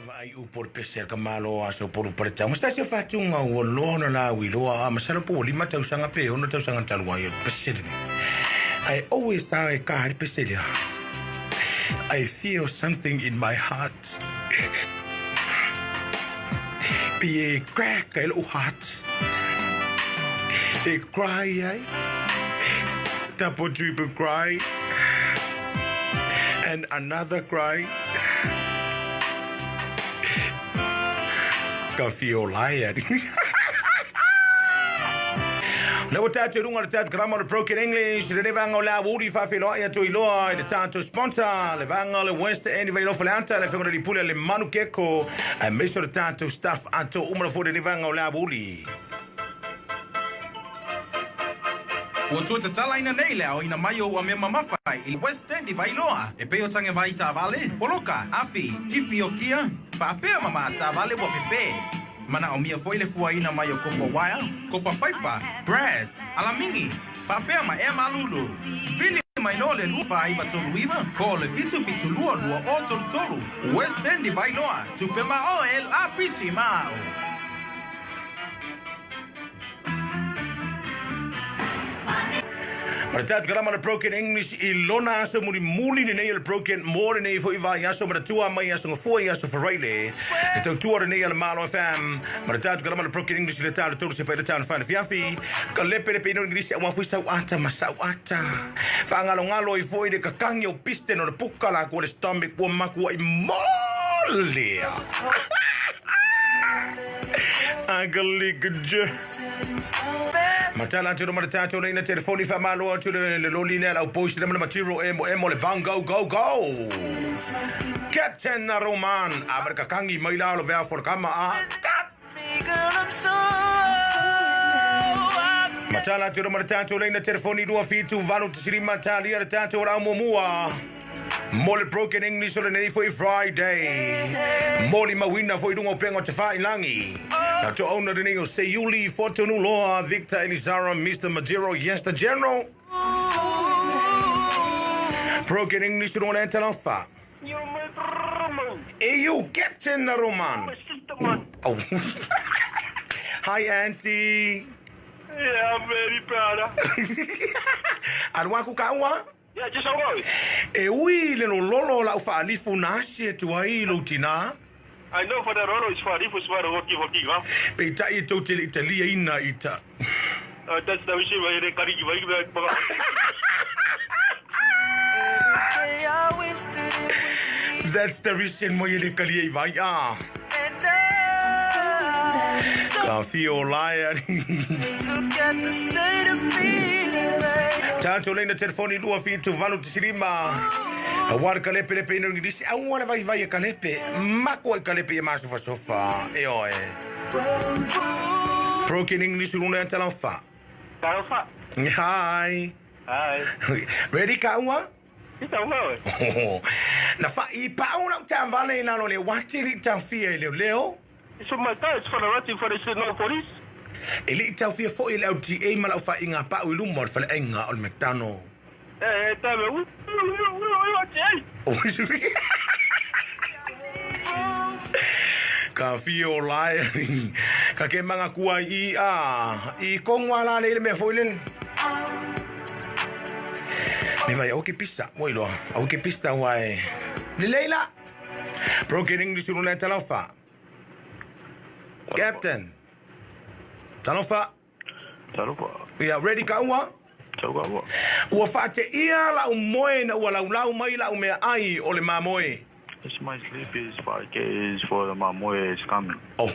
Vaai upu o le pese a le Kamalo a Sopolu Paletau. Ma se tasi o faatuga ua loa ona lauiloa a masalo po ua lima tausaga pe ono tausaga talu ai o le pese lenei. I always sa e ka le pese lea. I feel something in my heart. Pe e crack ai lou heart. E cry ai. Double triple cry. And another cry. Ka whio lai ari. Lea ua tātou i runga o le tātou karama o le Broken English, le vanga o le aoauli faafeiloai atu i loa i le tātou sponsor, le vanga o le West End i Vailoa Faleata, le afioga i le Pule le Manu Keko, aemaise o le tātou staff atoa uma lava foi le vanga o le aoauli. Ua toe tatalaina nei le aoina mai o ua mea mamafa i le West End i Vailoa, e pei o tage vai taavale, poloka, afi, tipi o kia, faapea ma maa taavale ua pepē. Manaomia foi le fuaina mai o kopa uaea, kopa paipa, brass, alamini, faapea ma ea malulu. Vili mai nō le 24939 po o le 772 2033. West End i Vailoa, tupe ma oe, lapisi ma au. Ma le tatou kalama o le Broken English i lona aso mulimuli lenei o le Broken mo lenei foi vaiaso manatua mai aso Gafua i aso Faraile le tautua lenei a le Malo FM ma le tatou kalama o le Broken English i le ta o le tolu sepa i le ta o le fa i le fiafi ka lepelepe ina o le Ingilisi aua foi sau ata ma sau ata faagalogalo ai foi le kakangi o piston o le puka la kua le stomach ua makuai molea. Agaligaja. Matala atu ma le tatou leina telefoni faamalo atu le le loli lea lau boys le ma material emo emo le bang go go go. Captain Roman a ma kakangi mai la lo vea for kama a. Matala atu ma le tatou leina telefoni 2 7 8 silima talia le tatou rau muamua. Mo le Broken English o lenei foi Friday. Molimauina foi lunga o penga o te whailangi. Na to owner lenei o Seiuli Fotunuloa Victor Elizara Mr. Madero Yes the General. Broken English o le talofa. E you Captain Roman. Oh. Hi Auntie. Yeah, I'm very proud. Alu aku ka ua? Ia, te sau oe. E ui i le lololo o lau faalifu na asi atu ai i lou tinā. I know for the rolo is faalifu is for hoki hoki ga. Peitai e tou te le i taliaina i ta. That's the reason why re kari ki vai ki vai. That's the reason why e le kali ai vai a. Ka whio lai ari. Tātou leina telefoni 2 7 8 silima. Aua le kalepe lepe ina ngilisi. Aua le vai vai e kalepe. Mako e kalepe e masofa sofa. E oe. Broken English luna e talofa. Talofa. Hi. Hi. Ready ka ua? Oh. Na whai pau lau tāwale i lalo le wati li tau fia i leo leo. E li tau fia foi i le LTA ma lau whai ngā pau i luma o le whale ainga o le McDonald. Ka fia o lai. Ka ke manga kua i a. I kongwa la le mea foi le. Me vai au ke pisa. Oi loa. Au ke pista wai. Le leila. Broken English uru le talofa. Captain. Talofa. Talofa. Yeah, ready ka ua? Tau ka ua. Ua whaate ia lau moe na ua laulau mai lau mea ai o le mamoe. It's my sleep is 5 is for the mamoe is coming. Oh.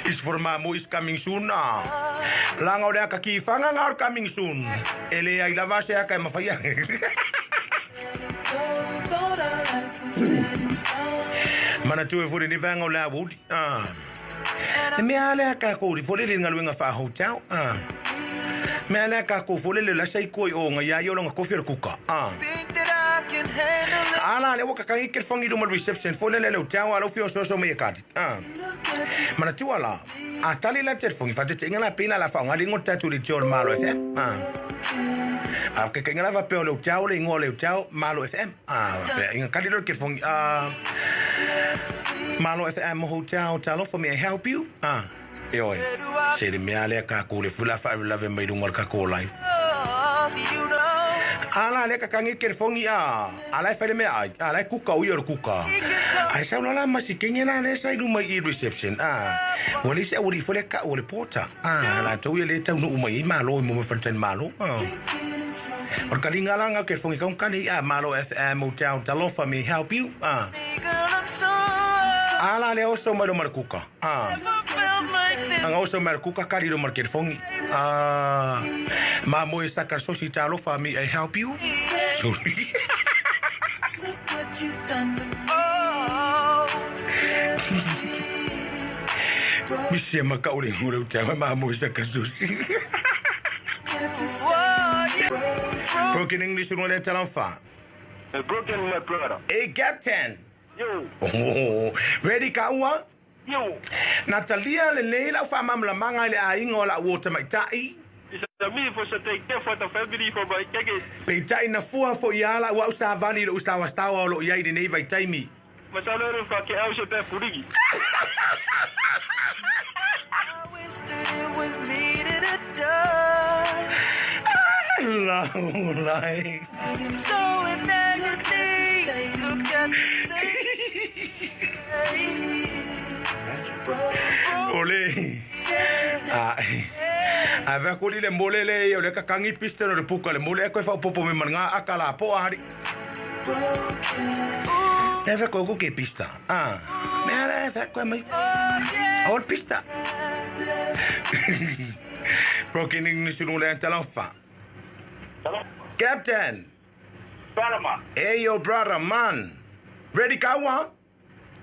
Is for mamoe is coming soon. Ah. Langa o lea ka ki whanga ngā coming soon. E le ai lava se aka e mawhaia. Mana tu e fore ni vanga o la wudi. Ah. Le mea lea ka ko ri fore le ngaluenga fa hotel. Ah. Mea lea ka ko fore le la sai koi o nga ia yo nga kofi o kuka. Ah. Ala le waka kangi ke whangi ruma reception fore le le hotel ala fio so so me kadi. Ah. Mana tu ala. A tali la telefoni, faateteiga la pei la la faaaoga le igoa o le tatou leitio o le Malo FM. A. A kekaiga la faapea o le Utiao le igoa o le Utiao Malo FM. A faapea inga kali loa le telefoni. A Malo FM Hotel, talofa, may I help you? A. Ioe, se le mea lea kakou le fula faalavelave mai luga o le kakou live. A la lea kakangi le telefoni a, a la e fai le mea ai, a la e kuka o ia o le kuka. Ae sau loa la ma si kenge la lea sa i luma i reception, a, ua leai se aualii foi lea kau o le porter, a, latou ia lea e taunuu mai ai malo i mo mea faletalimalo, a. O le kaliga la ngau telefoni kau kali, a, Malo FM Hotel, talofa, may I help you, a. A la lea oso mai loa ma le kuka. A. Anga oso mai le kuka kali lo ma le telefoni. A. Ma moe saka sosi talofa may I help you? Sorry. Misi e maka o le ngure o te awa ma moe saka sosi. Broken English o le talofa. Broken my brother. Hey, Captain. Yo. Oh, ready ka ua? Yo. Na talia lenei lau faamalamalamaga i le aiga o lau uo tamaitai. It's a me for to take care for the family for my keke. Peitai na fua foʻi a lau au savali i lou saoasaoa o loo i ai i lenei vaitaimi. Masalo e fa ke au se pe purigi. Laulai. O le a a vea kuli le mole le o le kakangi pistol o le puka le mole e koe whaopopo me man ngā aka la po ahari. E vea koe ke pista. Ah, me ara e vea koe mai. O le pista. Broken English no le talofa. Captain. Brother man. Hey yo brother man. Ready kaua?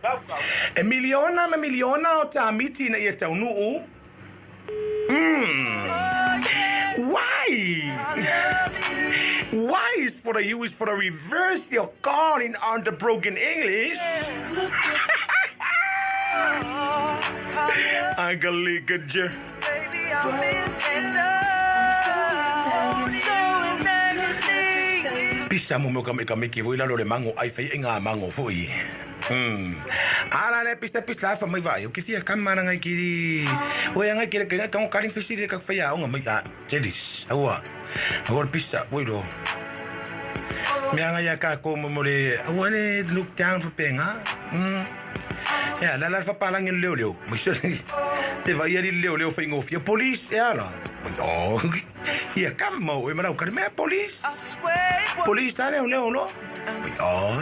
Kau kau. E miliona ma miliona o tamiti na ia taunuu. Why? Why is for the you is for the reverse your calling on the broken English? Angalikaja. Pisa mo mo kame kame ki voi lalo le mango ai fai e ngā mango foi. Ala le pista pista fa mai vai. O ki fia kama na ngai kiri. O ia ngai kiri ka ka karin fisiri ka fai aonga mai a jelis. Aua. Aua pista voi ro. Mea ngai a ka ko mo mo le aua le look down for penga. Ia la la fa palangi leo leo. Mai se te vai ali leo leo fai ngofia police e ala. Oh. Ia kama o e marau kare mea police. Police ta leo leo lo. Oh.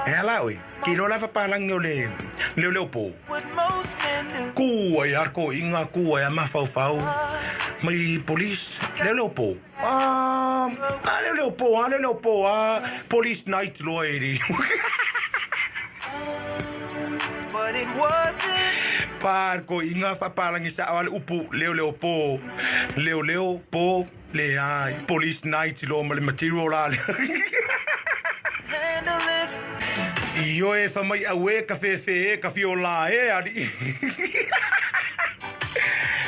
E ala oi. Ki lo la fa palangi o le leo leo po. Kua ia ko inga kua ia mawhau Mai police leo leo po. Ah, leo leo po, ah leo leo po, ah police night lo e ri. Parko inga whapalangi sa awale upu leo leo po leo leo po le ai police night lo ma le material la. Io e fa mai awe ka fefe e ka fiola e ari.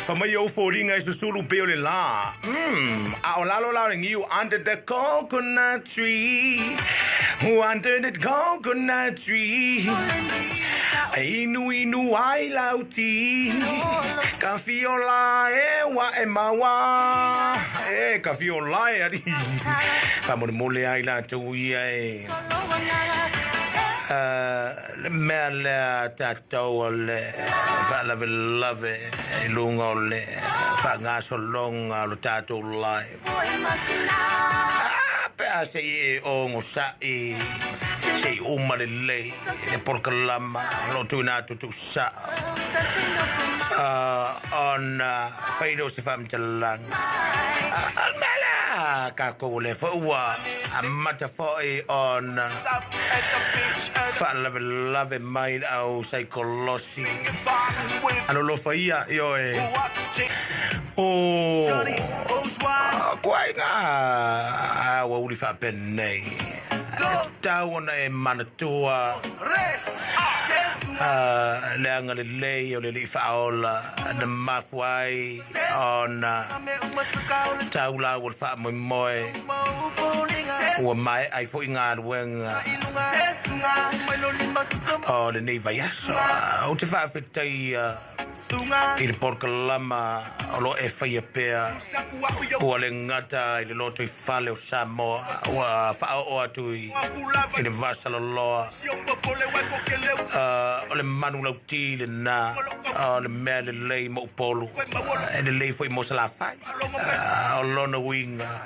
Fa mai au fōringa e susulu pe o le la. A o lalo la ngiu under the coconut tree. Under the coconut tree. Inu inu ai lauti. Ka fiola e wa e mawa. E ka fiola e ari. Ka mo mole ai la tu ia e. Le mea lea tātou o le faalavelave i luga o le faagasologa o lo tatou live. A pe a se i e ogo sa'i se i uma lelei le polokalama lo tuina atu tuusa'a ona faile o se faamatalaga. O le mea lea kakou o lea fo'i ua amata fo'i ona faalavelave mai le au saikolosi. Alolofa ia ioe. O koa i ngā ua uli faapenei. Tau ona e manatua. Le agalelei o le Alii Faaola na mafua ai ona tau lau o le faamoemoe ua maea ai foi galuega o lenei vaiaso. Ou te faafetaia i le polokalama o lo o e faia pea ua le gata i le lotoifale o Samoa ua faaoo atu i le vasaloloa. O le manu lauti lena o le mea lelei mo Upolu, e lelei foi mo Salafai. O lona uiga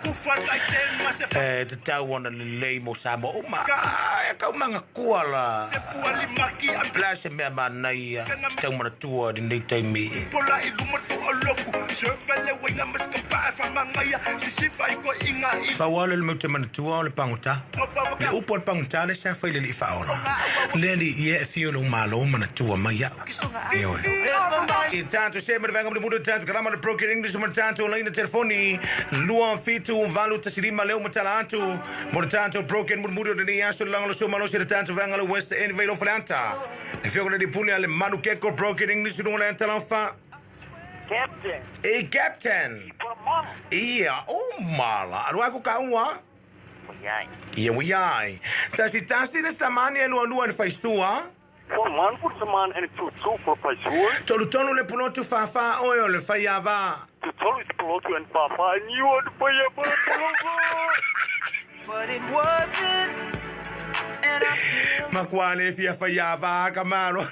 e tatau ona lelei mo Samoa uma. E kau magatua la la se mea manaia te tau manatua i lenei taimi. Pau lava lea o le mea ou te manatua o le pagota. Le upu a le pagota lea sa fai i le alii faaola. Le alii ia e afio i lou malo manatua mai au. Ioe. I tatou se ma le vaega mulimuli o le tatou kalama le Broken English ma le tatou laina telefoni 27815 lea ua matala atu mo le tatou Broken mulimuli o lenei aso le lagolagosia malosi le tatou vaega le West End Vailoa Faleata. Le afioga i le Pule a le Manu Keko Broken English i luga o le Atalofa. Captain. Hey Captain. Ia, o mala. Alu aku ka ua. Ia ui ai. Tasi tasi le tamani e lua lua le faisua. 1 1 for the man and 2 2 for faisua. Tolu tolu le pulotu fa fa oe o le faiava. 2 tolu le pulotu and fa fa and you are the faiava. But it wasn't, and I feel Makua le fia faiava ka malo.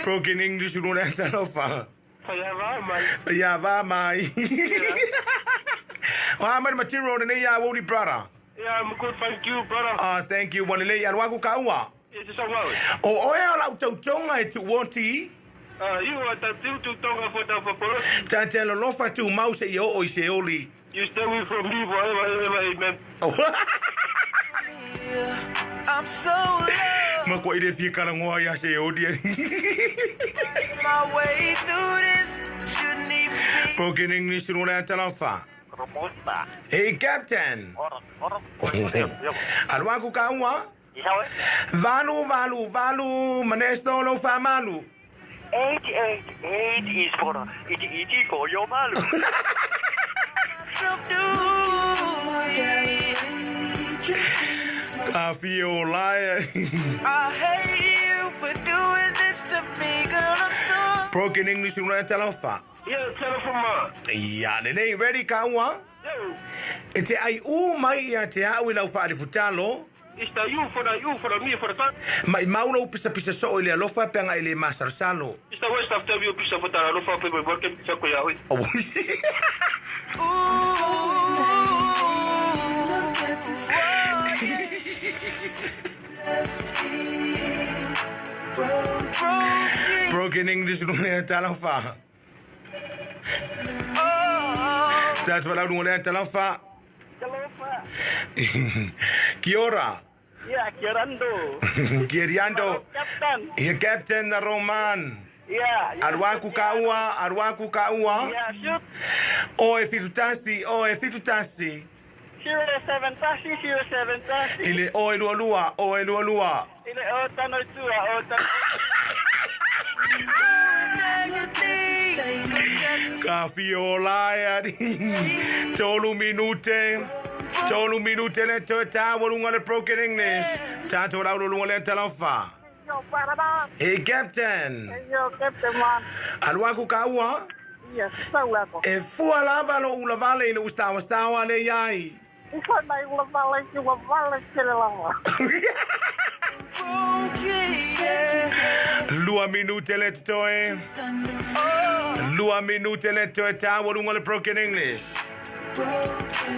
Broken English luna talofa. Faiava mai. Faiava mai. Wa mai material nei ya woli brother. Yeah, I'm good, thank you, brother. Ah, thank you. Wale le alu aku ka ua. Yes, it's all right. O oe o lau tautoga e tuuoti. You are the two to tonga for the for Ta te lolofa tu mau se i oo i se oli. You stay away from me forever, ever, amen. Oh. I'm so low Ma kua i le fia kalangoa ia se oli. my way through this shouldn't even be. Broken English no le talofa. Romosta. Hey, Captain. Ora, ora. Alu aku ka ua. Valu, valu, valu, manesto lo fa malu. 8 8 8 is for it it for your malu. Myself do it. Ka fio lai. I hate you for doing this to me, girl. I'm so Broken English no le talofa. Yeah, telephone ma. Ia, lelei, ready ka ua? Yo, E te ai u mai ia te au i lau whaalifutalo. it's the you for the you for the me for the time. Mai mau lau pisa pisa so i le alofa peanga i le masarosalo. It's the West after you piece of the alofa people working so ya. Oh. Broken English no le talofa. Tātou walau no le talofa. Kia ora. Yeah, Kirando. Kiriando. Captain. Ia Captain the Roman. Yeah. Alu aku ka ua, alu aku ka ua. Yeah, shoot. O e fitu tasi, o e fitu tasi. 07 tasi, 07 tasi. I le o e lua lua, o e lua lua. Ile o tano tua, o tano. Ka fio lai ari. Tolu minute. Tolu minute le toe tā walunga le Broken English. Tātou rau lunga le talofa. Yo, parada. Hey, Captain. Yo, Captain man. Alu aku ka ua. Yes, so lako. E fua lava lo ula vale i le ustawa stawa le iai. Iko na ula vale, ula vale kele lava. Lua minute le toe. Lua minute le toe tā walunga le Broken English.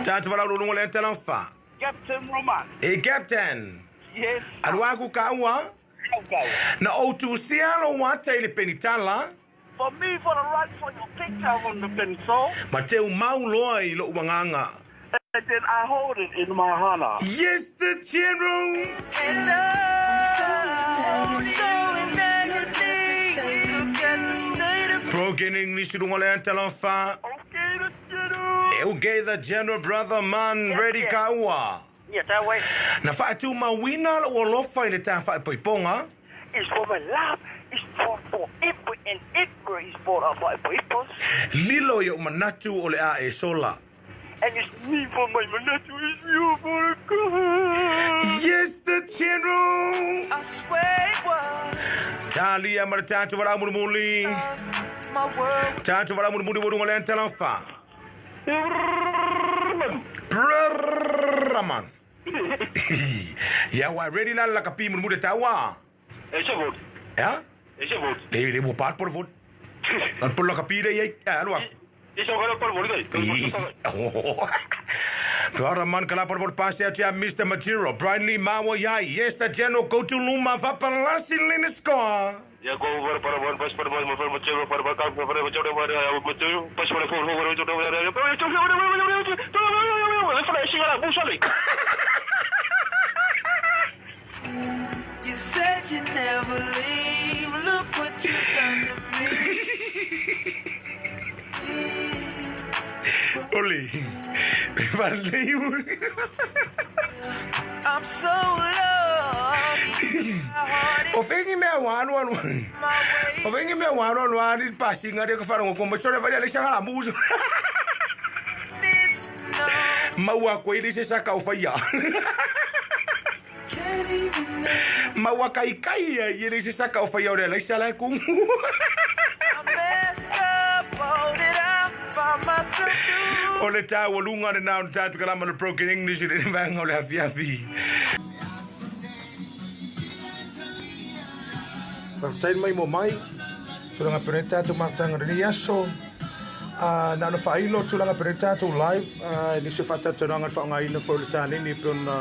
Tātou rau lunga le talofa. Captain Roman. Hey, Captain. Yes. Alu aku ka ua. Okay. Na o tu sia lo wata i le penitala. For me, for the right for your picture on the pencil, Ma te umau loa i lo uanganga. and then I hold it in my hand. Yes, the general. And I'm so in agony. Look at the state of Broken English lunga le talofa. Okay, the general. Okay, the general brother man ready ka ua. Ia tau ai. Na faatumauina lou alofa i le ta faaipoipoga. Is for my love is for forever and ever is for our faaipoipos. Lilo i ou manatu o le a e sola. And is me for my manatu is you for a God. Yes, the general. I swear it was Talia ma le tatou valaau mulimuli. my world. Tatou valaau mulimuli ua luga o le Antalofa. Brrrraman. Ia ua ready la le lakapi mulimuli taua. E se vot. Ia? E se vot. Le le ua pat polo vot. Lan polo lakapi le iai. Ia alu aku. E se vot polo vot. Brother kala polo vot pass out ya Mr. Material. Brian Lee Mawa yai. Yes, the general go to Luma Vapalasi Lina score. Ya go over para one bus para one para material para para para para para material bus para for for You said you'd never leave. Look what you've done to me. Oli. Valei. I'm so lucky. My heart O is fengi mea wanu anu. my way. O fengi mea wanu anu ani pasinga de ka farongo ko mo tsore valia le sanga la muso. This no Maua ko ile se saka o faia. can't even make Maua kai kai ia ile se saka o faia o le laisa la ku. I messed up all that I found myself doing. O le tau o lunga le nau tātu kalama le broken English i le vanga o le afiafi. Whakataini mai mo mai, tulaga pere tātou mātanga reni aso. Na na whailo tulaga pere tātou live, nisi o whātātou whaongaina fo le tānini pe ona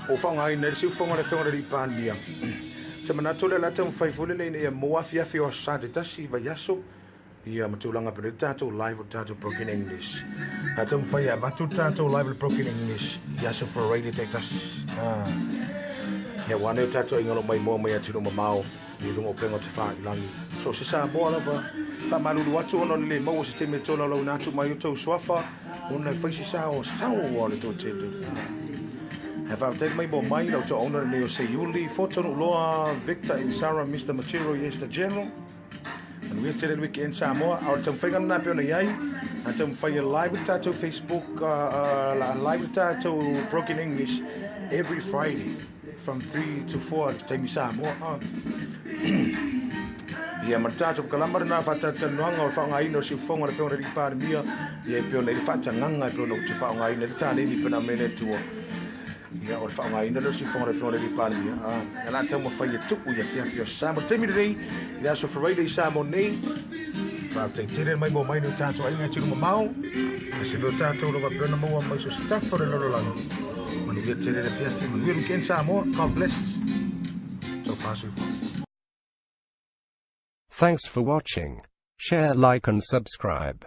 o whaongaina le siufonga le whenga le ripānia. Te manatu le lata mwhaifule le ina ia mo afiafi o sa te tasi vai aso. Ia ma tulaga pere tātou live o tātou broken English. Tātou mwhai a matu tātou live o broken English. Ia aso for radio te tasi. Ia wane o tātou ingalo mai moa mai atino mamao. I lunga o penga o te wha i langi. So se sa moa lava, wha malulu atu ona le maua se te me tōla lau nātu mai o tau suafa, ona e whaisi sa o sao o le tō tēlu. He whātei mai mo mai lau tō ona nei o Seiuli, Fotonu Loa, Victor and Sarah, Mr. Material, yes the General. And we tere weekend Samoa, our tau whainga nā pe ona iai, a tau whai live with tātou Facebook, live with tātou Broken English every Friday from 3 to 4 taimi Samoa. Ia ma tātou kalamara nā whātātanuanga o whaongaina o siufonga le whenga re pārmia, ia e peo nei whaatanganga e peo no te whaongaina le tāneni pena mene tua. Ia o le whaongaina le siufonga le whenga re pārmia. E la tau mawhai e tuku ia whiawhi o Samoa. Taimi rei, i le aso Friday Samoa nei, Whātai tere mai mo mai no tātou ainga tunu mamao. E se whio tātou lova pena maua mai so se tawha re lolo langi. Manu ia tere le whiawhi, manu ia weekend Samoa. God bless. So far, so far. Thanks for watching. Share, like and subscribe.